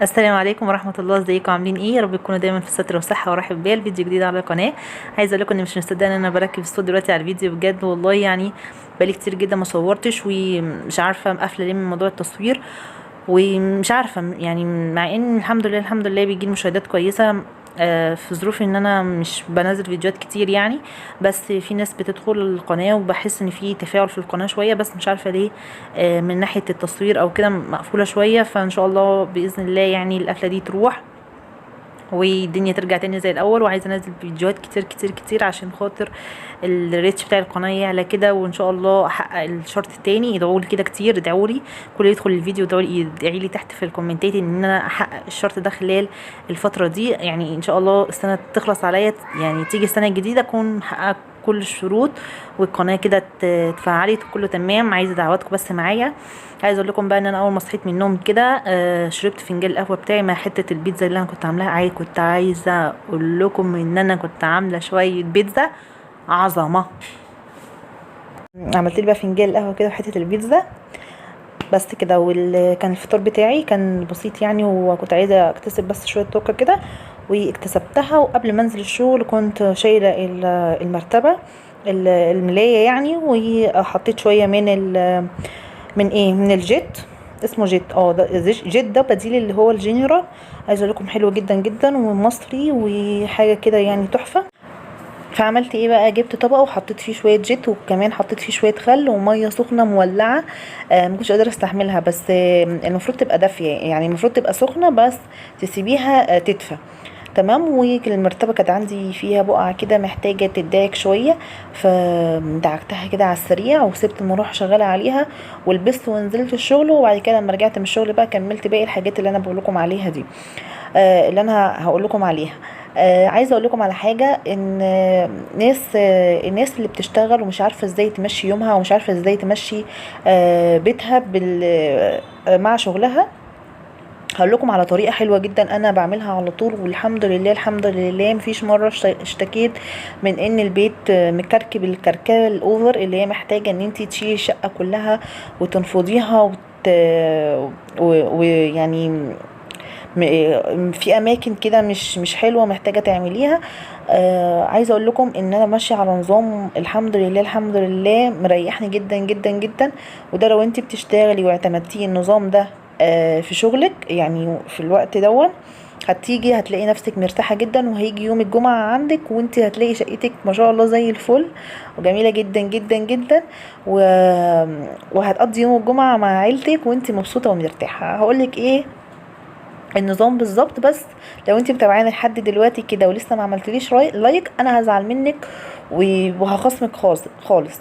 السلام عليكم ورحمة الله. ازيكم عاملين ايه؟ يا رب تكونوا دايما في ستر وصحة وراحة بال. فيديو جديد على القناة. عايزه اقول لكم اني مش مصدقه ان انا بركب الصوت دلوقتي على الفيديو، بجد والله. يعني بقالي كتير جدا ما صورتش ومش عارفه قافله ليه من موضوع التصوير، ومش عارفه يعني، مع ان الحمد لله الحمد لله بيجي مشاهدات كويسة في ظروف ان انا مش بنزل فيديوهات كتير يعني، بس في ناس بتدخل القناة وبحس ان في تفاعل في القناة شوية، بس مش عارفه ليه من ناحية التصوير او كده مقفولة شوية. فان شاء الله باذن الله يعني القفله دي تروح والدنيا ترجع تاني زي الاول. وعايزه انزل فيديوهات كتير كتير كتير عشان خاطر ال reach بتاع القناة يعلى كده، وان شاء الله احقق الشرط التاني. ادعوا لي كده كتير، ادعوا لي، كل يدخل الفيديو ادعوا لي، ادعي لي تحت في الكومنتات ان انا احقق الشرط ده خلال الفترة دي. يعني ان شاء الله السنة تخلص عليا، يعني تيجي السنة الجديدة اكون محققة كل الشروط والقناة كده اتفعلت وكله تمام. عايزه دعواتكم بس معايا. عايزه اقول لكم بقى ان انا اول ما صحيت من النوم كده شربت فنجان القهوة بتاعي مع حتة البيتزا اللي انا كنت عاملاها. كنت عايزه اقول لكم ان انا كنت عامله شوية بيتزا عظمه. عملت لي بقى فنجان القهوة كده وحتة البيتزا بس كده. وكان الفطار بتاعي كان بسيط يعني، وكنت عايزه اكتسب بس شوية طاقة كده واكتسبتها. وقبل ما انزل الشغل كنت شايله المرتبة الملايه يعني، وحطيت شوية من ال من ايه من الجيت، اسمه جيت، ده جيت ده بديل اللي هو الجنرال. عايزه اقول لكم حلو جدا جدا ومصري وحاجه كده يعني تحفة. فعملت ايه بقى؟ جبت طبق وحطيت فيه شوية جيت، وكمان حطيت فيه شوية خل ومية سخنة مولعه. ما كنتش قادرة استحملها، بس المفروض تبقى دافيه، يعني المفروض تبقى سخنة بس تسيبيها تدفى تمام. والمرتبة كانت عندي فيها بقعة كده محتاجه تدعك شوية، فدعكتها كده على السريع وسبت المروحة شغالة عليها ولبست ونزلت الشغل. وبعد كده لما رجعت من الشغل بقى كملت باقي الحاجات اللي انا بقول لكم عليها دي، اللي انا هقول لكم عليها. عايزه اقول لكم على حاجة، ان الناس اللي بتشتغل ومش عارفه ازاي تمشي يومها ومش عارفه ازاي تمشي بيتها مع شغلها، هقول لكم على طريقه حلوة جدا انا بعملها على طول، والحمد لله الحمد لله مفيش مرة اشتكيت من ان البيت مكركب الكركبه ال over اللي هي محتاجه ان انت تشيلي الشقة كلها وتنفضيها ويعني في اماكن كده مش حلوة محتاجه تعمليها. عايزه اقول لكم ان انا ماشية على نظام الحمد لله الحمد لله مريحني جدا جدا جدا. وده لو انت بتشتغلي واعتمدتي النظام ده في شغلك يعني في الوقت دون، هتيجي هتلاقي نفسك مرتاحة جدا. وهيجي يوم الجمعة عندك وانت هتلاقي شقتك ما شاء الله زي الفل وجميلة جدا جدا جدا، وهتقضي يوم الجمعة مع عيلتك وانت مبسوطة ومرتاحه. هقولك ايه النظام بالظبط، بس لو انت متابعاني لحد دلوقتي كده ولسه ما عملتليش like انا هزعل منك وهخصمك خالص.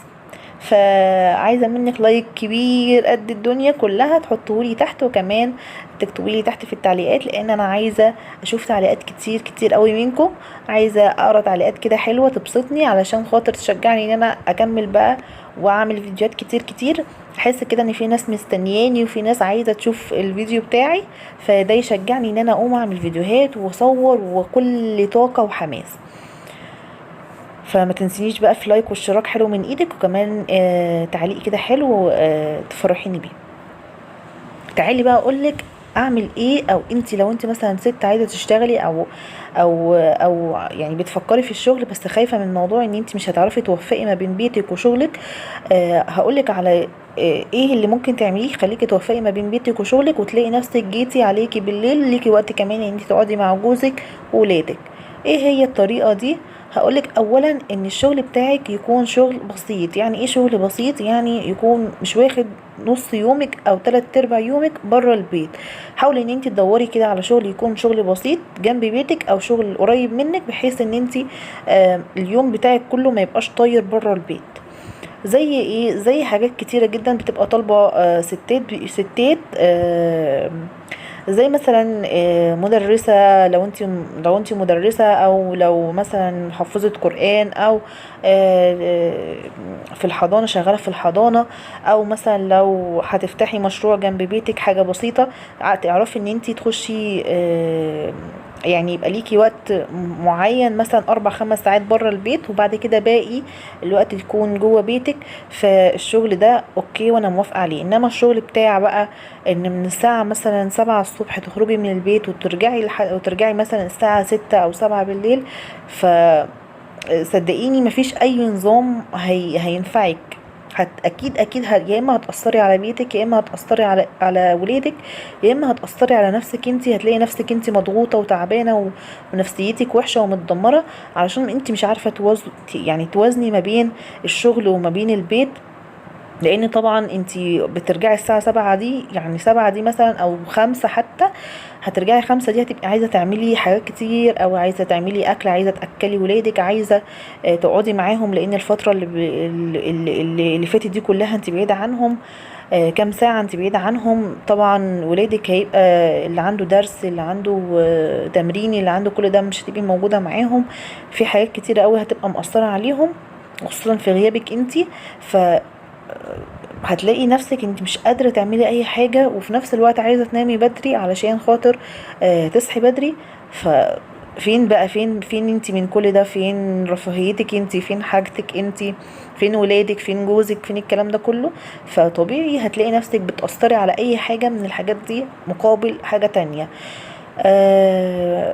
فعايزه منك like كبير قد الدنيا كلها تحطهولي تحت، وكمان تكتبولي تحت في التعليقات، لان انا عايزه اشوف تعليقات كتير كتير قوي منكم. عايزه اقرا تعليقات كده حلوة تبسطني علشان خاطر تشجعني ان انا اكمل بقى واعمل فيديوهات كتير كتير. احس كده ان في ناس مستنياني وفي ناس عايزه تشوف الفيديو بتاعي، فده يشجعني ان انا اقوم اعمل فيديوهات واصور وكل طاقة وحماس. فما تنسينيش بقى في like واشتراك حلو من ايدك، وكمان تعليق كده حلو تفرحيني بيه. تعالي بقى اقولك اعمل ايه، او انت لو انت مثلا ست عايزه تشتغلي او او او يعني بتفكري في الشغل بس خايفة من موضوع ان انت مش هتعرفي توفقي ما بين بيتك وشغلك. هقولك على ايه اللي ممكن تعمليه يخليكي توفقي ما بين بيتك وشغلك، وتلاقي نفسك جيتي عليكي بالليل ليكي وقت كمان ان انت تقعدي مع جوزك وولادك. ايه هي الطريقة دي؟ هقولك اولا ان الشغل بتاعك يكون شغل بسيط. يعني ايه شغل بسيط؟ يعني يكون مش واخد نص يومك او 3/4 يومك بره البيت. حاولي ان انت تدوري كده على شغل يكون شغل بسيط جنب بيتك او شغل قريب منك، بحيث ان انت اليوم بتاعك كله ما يبقاش طاير بره البيت. زي ايه؟ زي حاجات كتيرة جدا بتبقى طالبة ستات، زي مثلا مدرسة، لو انت مدرسة، او لو مثلا حافظة قرآن، او في الحضانة، شغالة في الحضانة، او مثلا لو هتفتحي مشروع جنب بيتك حاجة بسيطة، تعرفي ان انت تخشي يعني يبقى ليكي وقت معين مثلا 4 5 ساعات بره البيت، وبعد كده باقي الوقت يكون جوه بيتك. فالشغل ده okay وانا موافقة عليه. انما الشغل بتاع بقى ان من الساعة مثلا 7 الصبح تخرجي من البيت وترجعي مثلا الساعة 6 او 7 بالليل، ف صدقيني مفيش اي نظام هينفعك. اكيد اكيد يا اما هتأثري على بيتك، يا اما هتأثري على ولادك، يا اما هتأثري على نفسك انتي. هتلاقي نفسك انتي مضغوطة وتعبانة ونفسيتك وحشة ومتدمرة، علشان انتي مش عارفة يعني توازني ما بين الشغل وما بين البيت. لان طبعا انتي بترجعي الساعة 7 دي، يعني 7 دي مثلا او 5 حتى، هترجعي 5 دي هتبقي عايزة تعملي حاجات كتير، او عايزة تعملي اكل، عايزة تأكلي ولادك، عايزة تقعدي معاهم، لان الفترة اللي فاتت دي كلها انتي بعيدة عنهم، كام ساعة انتي بعيدة عنهم. طبعا ولادك هيبقى اللي عنده درس، اللي عنده تمرين، اللي عنده كل ده، مش هتبقي موجودة معاهم. في حاجات كتيرة قوي هتبقى مأثرة عليهم، خصوصا في غيابك انتي. ف هتلاقي نفسك انت مش قادرة تعملي اي حاجة، وفي نفس الوقت عايزة تنامي بدري علشان خاطر تصحي بدري. ففين بقى، فين انت من كل ده؟ فين رفاهيتك انت؟ فين حاجتك انت؟ فين ولادك؟ فين جوزك؟ فين الكلام ده كله؟ فطبيعي هتلاقي نفسك بتأثري على اي حاجة من الحاجات دي مقابل حاجة تانية.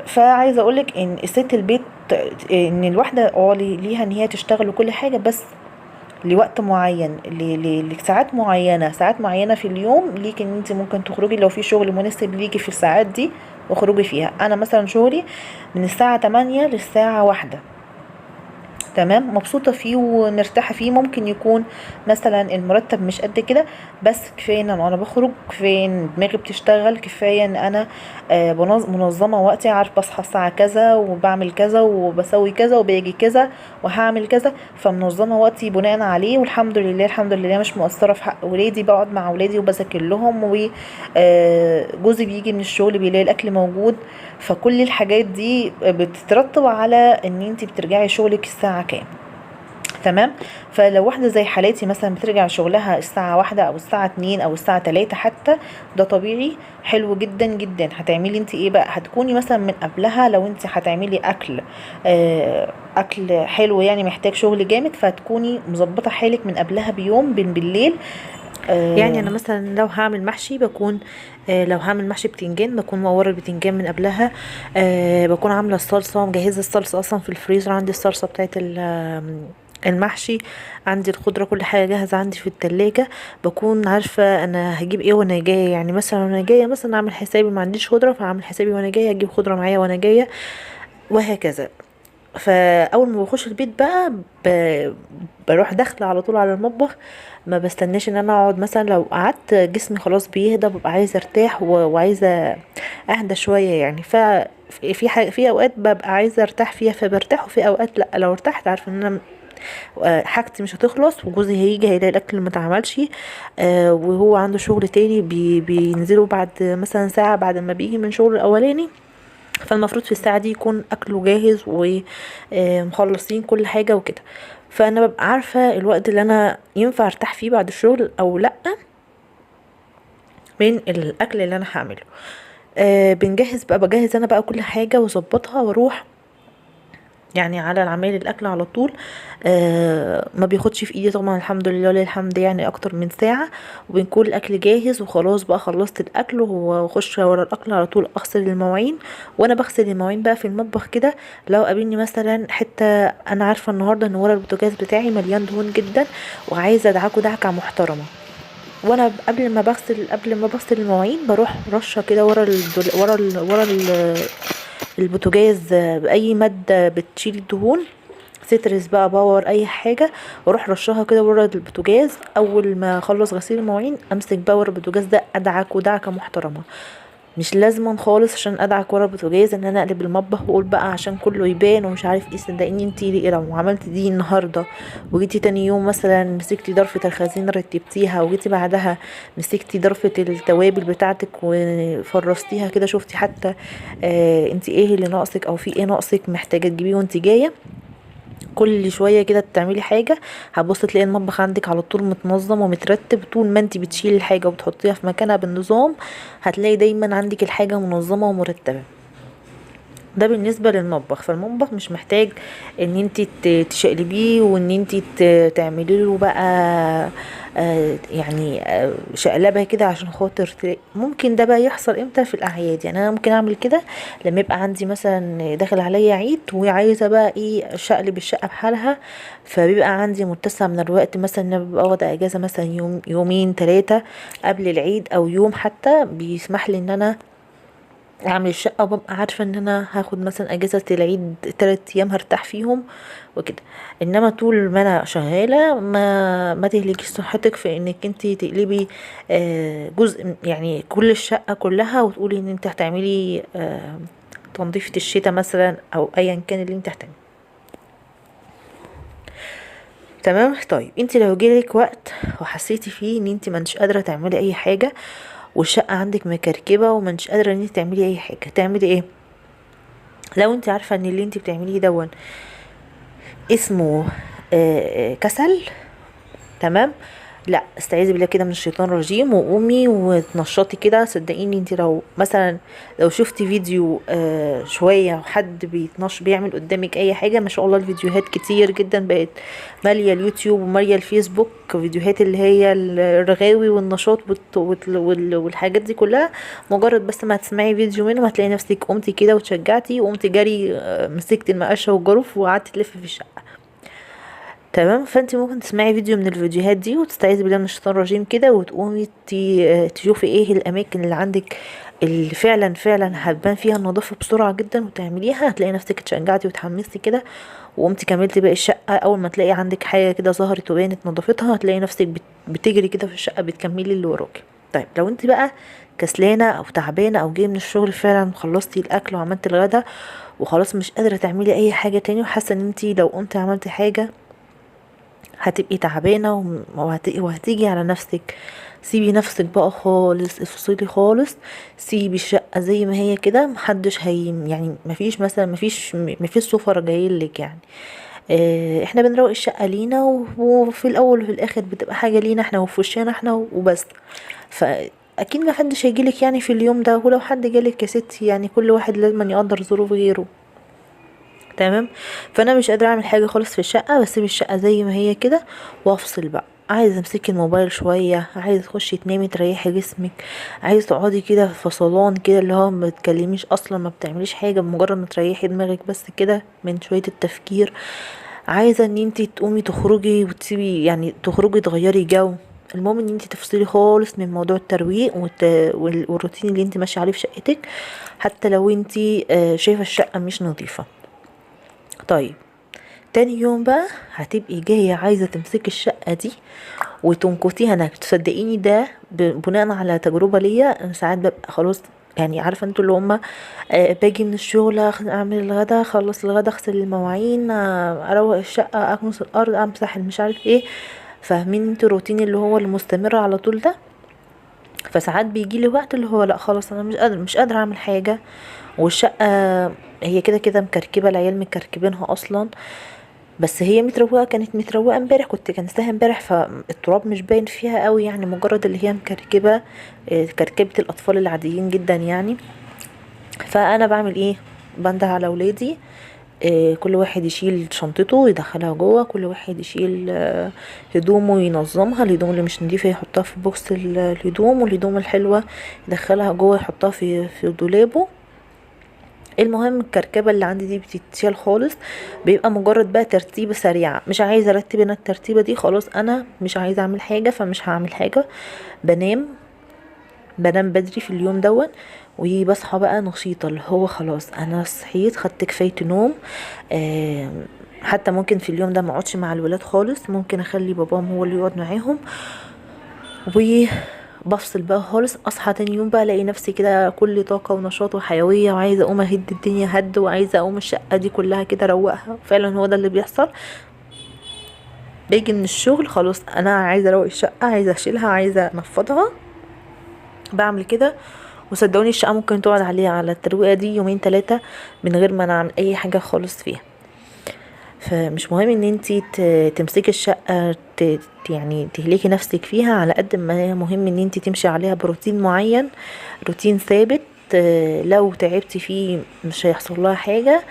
فعايزة اقولك ان ست البيت، ان الواحدة ليها ان هي تشتغل وكل حاجة، بس لوقت معين، لساعات معينة، ساعات معينة في اليوم ليك ان انت ممكن تخرجي لو في شغل مناسب ليكي في الساعات دي اخرجي فيها. انا مثلا شغلي من الساعة 8 للساعة 1، تمام، مبسوطة فيه ومرتاحة فيه. ممكن يكون مثلا المرتب مش قد كده، بس كفاية ان انا بخرج، كفاية ان دماغي بتشتغل، كفاية ان انا منظمة وقتي، عارفة بصحى الساعة كذا وبعمل كذا وبسوي كذا وباجي كذا وهعمل كذا، فمنظمة وقتي بناء عليه. والحمد لله، الحمد لله مش مقصرة في حق ولادي، بقعد مع ولادي وبذاكر لهم، وجوزي بيجي من الشغل بيلاقي الاكل موجود. فكل الحاجات دي بتترتب على ان انتي بترجعي شغلك الساعة كام، تمام. فلو واحدة زي حالاتي مثلا بترجع شغلها الساعة 1 او الساعة 2 او الساعة 3 حتى، ده طبيعي حلو جدا جدا. هتعملي انت ايه بقى؟ هتكوني مثلا من قبلها لو انت هتعملي اكل حلو يعني محتاج شغل جامد، فهتكوني مظبطة حالك من قبلها بيوم بين بالليل. انا مثلا لو هعمل محشي بكون، لو هعمل محشي بتنجان بكون مقوره البتنجان من قبلها، بكون عامله الصلصه، مجهزة الصلصه اصلا في الفريزر، عندي الصلصه بتاعت المحشي، عندي الخضرة، كل حاجة جاهزة عندي في التلاجة. بكون عارفه انا هجيب ايه وانا جاية، يعني مثلا وانا جاية مثلا اعمل حسابي ما عنديش خضرة، فاعمل حسابي وانا جاية اجيب خضرة معايا وانا جاية، وهكذا. فاول ما بخش البيت بقى بروح داخله على طول على المطبخ، ما بستناش ان انا اقعد. مثلا لو قعدت جسمي خلاص بيهدى، ببقى عايزه ارتاح وعايزه اهدى شوية يعني. ف في حاجة، في اوقات ببقى عايزه ارتاح فيها فبرتاح، وفي اوقات لا، لو ارتحت عارفه ان انا حاجتي مش هتخلص، وجوزي هيجي هيلاقي الاكل ما اتعملش، وهو عنده شغل تاني بينزلوا بعد مثلا ساعة بعد ما بيجي من شغله الاولاني، فالمفروض في الساعة دي يكون اكله جاهز ومخلصين كل حاجة وكده. فانا ببقى عارفه الوقت اللي انا ينفع ارتاح فيه بعد الشغل او لا من الاكل اللي انا هعمله. بنجهز بقى، بجهز انا بقى كل حاجة واظبطها واروح على العمال الاكل على طول. ما بياخدش في ايدي طبعا الحمد لله ولله الحمد اكتر من ساعة، وبنكون الاكل جاهز وخلاص بقى خلصت الاكل واخش ورا الاكل على طول اغسل المواعين. وانا بغسل المواعين بقى في المطبخ كده، لو قابلني مثلا حتة انا عارفه النهارده ان ورا البوتاجاز بتاعي مليان دهون جدا وعايزه ادعكه دعكه محترمه، وانا قبل ما بغسل المواعين بروح رشه كده ورا البوتاجاز باي مادة بتشيل الدهون، ستريس بقى، باور، اي حاجة، واروح رشها كده ورا البوتاجاز. اول ما اخلص غسيل المواعين امسك بقى ورا البوتاجاز ده ادعك ودعكه محترمه، مش لازما خالص عشان ادعك ورا البوتاجاز ان انا اقلب المطبخ واقول بقى عشان كله يبان ومش عارف ايه. صدقيني انتي لو عملتي دي النهارده وجيتي تاني يوم مثلا مسكتي ضرفه الخزينة رتبتيها، وجيتي بعدها مسكتي ضرفه التوابل بتاعتك وفرستيها كده، شفتي حتى انتي ايه اللي ناقصك او في ايه ناقصك محتاجه تجيبيه وانتي جاية، كل شوية كده تعملي حاجة هتبصي تلاقي المطبخ عندك على طول متنظم ومترتب. طول ما انتي بتشيلي الحاجة وبتحطيها في مكانها بالنظام هتلاقي دايما عندك الحاجة منظمة ومرتبة. ده بالنسبة للمطبخ. فالمطبخ مش محتاج ان انت تشقلبيه وان انت تعملي له بقى يعني شقلبه كده عشان خاطر ممكن ده بقى يحصل امتى؟ في الاعياد. يعني انا ممكن اعمل كده لما يبقى عندي مثلا داخل عليا عيد وعايزه بقى ايه شقلب الشقة بحالها، فبيبقى عندي متسع من الوقت، مثلا ان انا ببقى واخده اجازه مثلا يوم يومين 3 قبل العيد، او يوم حتى بيسمح لي ان انا اعمل الشقة، وببقى عارفه ان انا هاخد مثلا اجازه العيد 3 ايام هرتاح فيهم وكده. انما طول ما انا شغالة ما تهلكيش صحتك في انك انت تقلبي جزء يعني كل الشقة كلها، وتقولي ان انت هتعملي تنظيفه الشتاء مثلا او ايا كان اللي انت هتعمليه. تمام. طيب انت لو جالك وقت وحسيتي فيه ان انت ما انتش قادرة تعملي اي حاجة، والشقه عندك مكركبه وما انتش قادرة ان انت تعملي اي حاجة، تعملي ايه؟ لو انت عارفه ان اللي انت بتعمليه دون اسمه كسل، تمام، لا استعيذي بالله كده من الشيطان الرجيم، وقومي وتنشطي كده. صدقيني انت لو مثلا لو شفتي فيديو شوية وحد بيعمل قدامك اي حاجة، ما شاء الله الفيديوهات كتير جدا بقت ماليه اليوتيوب وماليه الفيسبوك، فيديوهات اللي هي الرغاوي والنشاط والحاجات دي كلها. مجرد بس ما تسمعي فيديو منه هتلاقي نفسك قمتي كده وتشجعتي وقمتي جري، مسكتي المقشه والجروف وقعدتي تلفي في الشقة. تمام. فانت ممكن تسمعي فيديو من الفيديوهات دي وتستعيذي بالله من الشيطان الرجيم كده، وتقومي تشوفي ايه الاماكن اللي عندك اللي فعلا فعلا هتبان فيها النظافة بسرعة جدا وتعمليها، هتلاقي نفسك اتشجعتي وتحمستي كده وقمتي كملتي باقي الشقة. اول ما تلاقي عندك حاجة كده ظهرت وبانت نظافتها هتلاقي نفسك بتجري كده في الشقة بتكملي اللي وراكي. طيب لو انت بقى كسلانه او تعبانة او جاية من الشغل فعلا خلصتي الاكل وعملتي الغدا وخلاص مش قادرة تعملي اي حاجة تاني، وحاسه ان انت لو قمتي عملتي حاجة هتبقي تعبانة وهتيجي على نفسك، سيبي نفسك بقى خالص، افصلي خالص، سيبي الشقة زي ما هي كده، محدش هي يعني مفيش مثلا مفيش سفر جايلك يعني. احنا بنروق الشقة لينا، وفي الاول وفي الاخر بتبقى حاجة لينا احنا وفي وشنا احنا وبس، فاكيد ما حدش هيجيلك يعني في اليوم ده، ولو حد جالك يا ستي يعني كل واحد لازم يقدر ظروف غيره. تمام. فانا مش قادرة اعمل حاجة خالص في الشقة، بسيب الشقة زي ما هي كده وافصل بقى. عايزه امسكي الموبايل شوية، عايزه تخشي تنامي تريحي جسمك، عايزه تقعدي كده في فصلان كده اللي هو ما بتكلميش اصلا، ما بتعمليش حاجة، بمجرد ما تريحي دماغك بس كده من شوية التفكير. عايزه ان انتي تقومي تخرجي وتسيبي يعني تخرجي تغيري جو. المهم ان انتي تفصلي خالص من موضوع الترويق والروتين اللي انتي ماشية عليه في شقتك، حتى لو انتي شايفه الشقة مش نظيفة. طيب تاني يوم بقى هتبقي جاية عايزة تمسكي الشقة دي وتنكتيها. انا تصدقيني ده بناء على تجربة ليا، انا ساعات ببقى خلاص يعني عارفة انتوا اللي هما باجي من الشغل اعمل الغدا، اخلص الغدا، اغسل المواعين، اروق الشقة، اكنس الارض، امسح مش عارف ايه، فاهمين انتوا الروتين اللي هو المستمر على طول ده. فساعات بيجي لي وقت اللي هو لا خلاص انا مش قادرة اعمل حاجة، والشقة هي كده كده مكركبة، العيال مكركبينها اصلا، بس هي متروقة، كانت متروقة امبارح، كنت كنستها امبارح، فالتراب مش باين فيها قوي يعني، مجرد اللي هي مكركبة، كركبة الاطفال العاديين جدا يعني. فانا بعمل ايه؟ بنده على ولادي، كل واحد يشيل شنطته ويدخلها جوه، كل واحد يشيل هدومه ينظمها، الهدوم اللي مش نظيفة يحطها في box الهدوم، والهدوم الحلوة يدخلها جوه يحطها في دولابه. المهم الكركبه اللي عندي دي بتتشال خالص، بيبقى مجرد بقى ترتيبه سريعة، مش عايزه ارتب انا الترتيبه دي خلاص، انا مش عايزه اعمل حاجة فمش هعمل حاجة. بنام بدري في اليوم دون، وبصحى بقى نشيطه، اللي هو خلاص انا صحيت خدت كفاية نوم. حتى ممكن في اليوم ده ما اقعدش مع الولاد خالص، ممكن اخلي باباهم هو اللي يقعد معاهم، وبفصل بقى خالص. اصحى تاني يوم بقى الاقي نفسي كده كل طاقة ونشاط وحيوية، وعايزه اقوم اهد الدنيا هد، وعايزه اقوم الشقة دي كلها كده اروقها. فعلا هو ده اللي بيحصل. باجي من الشغل خلاص انا عايزه اروق الشقة، عايزه اشيلها، عايزه انفضها، بعمل كده. وصدقوني الشقة ممكن تقعد عليها على الترويقه دي يومين 3 من غير ما انا اعمل اي حاجة خالص فيها. فمش مهم ان انتي تمسكي الشقة يعني تهلكي نفسك فيها، على قد ما هي مهم ان انتي تمشي عليها بروتين معين، روتين ثابت لو تعبتي فيه مش هيحصل لها حاجة.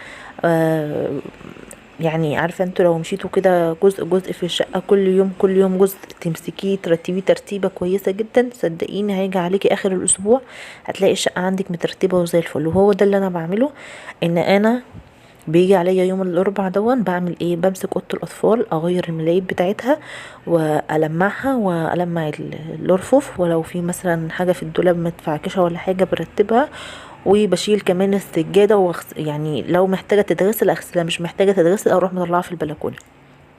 يعني عارفه انتوا لو مشيتوا كده جزء جزء في الشقة كل يوم كل يوم جزء تمسكيه ترتبيه ترتيبه كويسة جدا، صدقيني هيجي عليكي اخر الاسبوع هتلاقي الشقة عندك مترتبة وزي الفل. وهو ده اللي انا بعمله، ان انا بيجي عليا يوم الاربع دون بعمل ايه، بمسك اوضة الاطفال اغير الملايات بتاعتها والمعها والمع الارفف، ولو في مثلا حاجة في الدولاب متفعكشه ولا حاجة برتبها، وبشيل كمان السجادة يعني لو محتاجه تتغسل اغسلها، مش محتاجه تتغسل اروح مطلعها في البلكونه.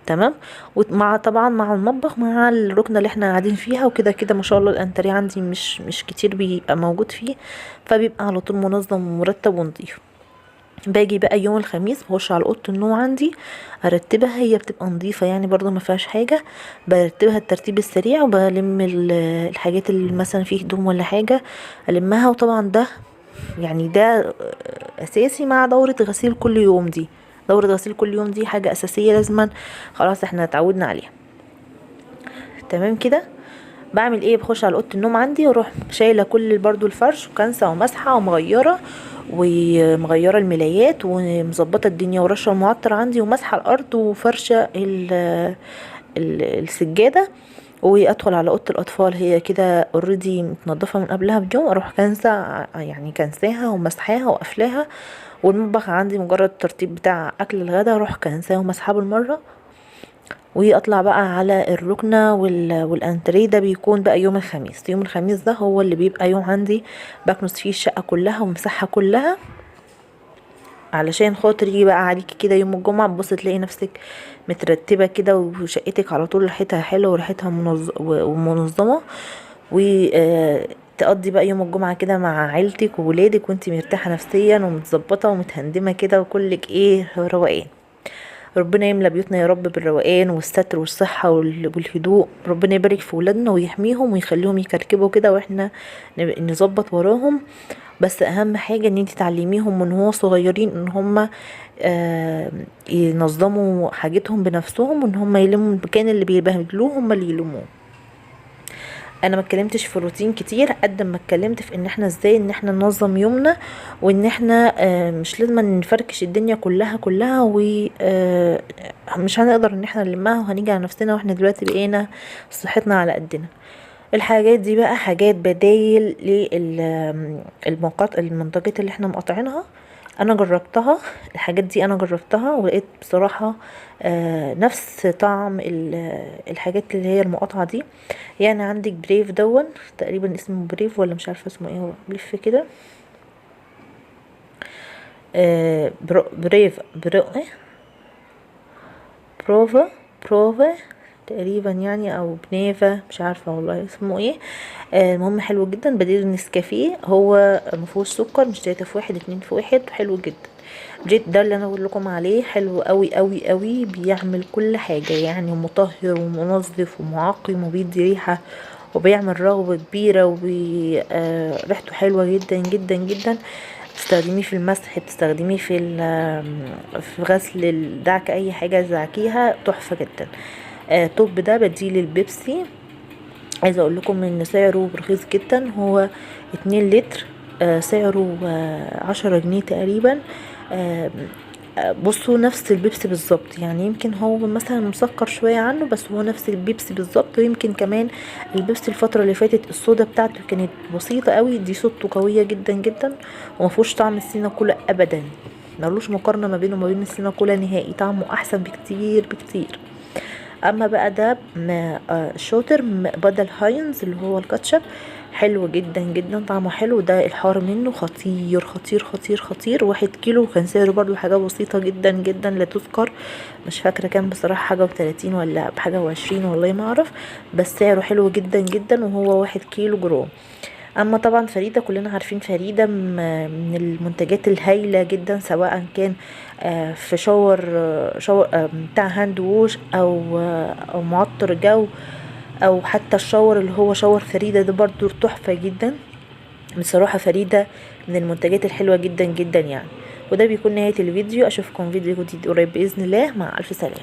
تمام. ومع طبعا مع المطبخ مع الركنه اللي احنا قاعدين فيها وكده كده ما شاء الله الانتريه عندي مش كتير بيبقى موجود فيه، فبيبقى على طول منظم ومرتب ونظيف. باجي بقى يوم الخميس بخش على اوضة النوم عندي ارتبها، هي بتبقى نظيفة يعني برضو ما فيهاش حاجة، برتبها الترتيب السريع وبلم الحاجات اللي مثلا فيه هدوم ولا حاجة المها. وطبعا ده يعني ده اساسي مع دوره غسيل كل يوم، دي دوره غسيل كل يوم دي حاجة اساسية لازما، خلاص احنا اتعودنا عليها. تمام كده. بعمل ايه، بخش على اوضة النوم عندي واروح شايله كل برضو الفرش وكنسه ومسحه ومغيره الملايات ومظبطه الدنيا ورشه المعطر عندي ومسحه الارض وفرشه السجادة. وادخل على اوضة الاطفال، هي كده already متنضفه من قبلها بيوم، اروح كنسه يعني كنساها ومسحاها وقفلاها. والمطبخ عندي مجرد ترتيب بتاع اكل الغدا اروح كنساه ومسحاه بالمرة. واطلع بقى على الركنه والانتريه، ده بيكون بقى يوم الخميس. يوم الخميس ده هو اللي بيبقى يوم عندي بكنس فيه الشقة كلها ومسحها كلها، علشان خاطر يجي بقى عليكي كده يوم الجمعة تبصي تلاقي نفسك مترتبة كده وشقتك على طول ريحتها حلوة وريحتها ومنظمة، وتقضي بقى يوم الجمعة كده مع عيلتك وولادك وانتي مرتاحة نفسيا ومتظبطه ومتهندمه كده وكلك ايه روقان. ربنا يملى بيوتنا يا رب بالروقان والستر والصحة والهدوء. ربنا يبارك في ولادنا ويحميهم ويخليهم يكركبوا كده واحنا نظبط وراهم. بس اهم حاجة ان انت تعلميهم من هو صغيرين ان هم ينظموا حاجتهم بنفسهم، وان هم يلموا المكان اللي بيبهدلوه هم اللي يلموه. انا ما اتكلمتش في الروتين كتير قد ما اتكلمت في ان احنا ازاي ان احنا ننظم يومنا، وان احنا مش لازم نفركش الدنيا كلها كلها ومش هنقدر ان احنا نلمها وهنيجي على نفسنا، واحنا دلوقتي بقينا صحتنا على قدنا. الحاجات دي بقى حاجات بدايل للمنتجات اللي احنا مقاطعينها. انا جربتها الحاجات دي، انا جربتها ولقيت بصراحة نفس طعم الحاجات اللي هي المقاطعة دي. يعني عندك بريف دون تقريبا اسمه بريف ولا مش عارفة اسمه ايه، هو لف كده بريف برو ايه بروفا بروفا تقريبا يعني، او بنيفا مش عارفه والله اسمه ايه. المهم حلو جدا، بديل النسكافيه، هو مفيهوش سكر، مش 3 في 1 2 في 1، حلو جدا. جيت ده اللي انا اقول لكم عليه، حلو قوي قوي قوي، بيعمل كل حاجة يعني، مطهر ومنظف ومعقم وبيدي ريحه وبيعمل رغوه كبيرة وريحته حلوة جدا جدا جدا. بتستخدميه في المسح، بتستخدميه في غسل الدعك، اي حاجة زعكيها تحفة جدا. توب ده بديل البيبسي، عايزه اقول لكم ان سعره رخيص جدا، هو 2 لتر سعره 10 جنيه تقريبا. بصوا نفس البيبسي بالظبط، يعني يمكن هو مثلا مسكر شوية عنه، بس هو نفس البيبسي بالظبط. ويمكن كمان البيبسي الفترة اللي فاتت الصودا بتاعته كانت بسيطة قوي، دي صوته قوية جدا جدا ومفيهوش طعم السينا كولا ابدا، ملوش مقارنة ما بينه وما بين السينا كولا نهائي، طعمه احسن بكتير بكتير. اما بقى ده شاطر بدل هاينز اللي هو الكاتشب، حلو جدا جدا، طعمه حلو، ده الحار منه خطير خطير خطير خطير. 1 كيلو كان سعره برضو حاجة بسيطة جدا جدا لا تذكر، مش فاكرة كام بصراحة، حاجة و30 ولا بحاجة و20 والله ما اعرف، بس سعره حلو جدا جدا وهو 1 كيلو جرام. اما طبعا فريدة كلنا عارفين فريدة من المنتجات الهايلة جدا، سواء كان في shower بتاع hand wash او معطر جو، او حتى ال shower اللي هو shower فريدة ده برضو تحفة جدا بصراحة. فريدة من المنتجات الحلوة جدا جدا يعني. وده بيكون نهاية الفيديو، اشوفكم فيديو جديد قريب بإذن الله، مع الف سلامة.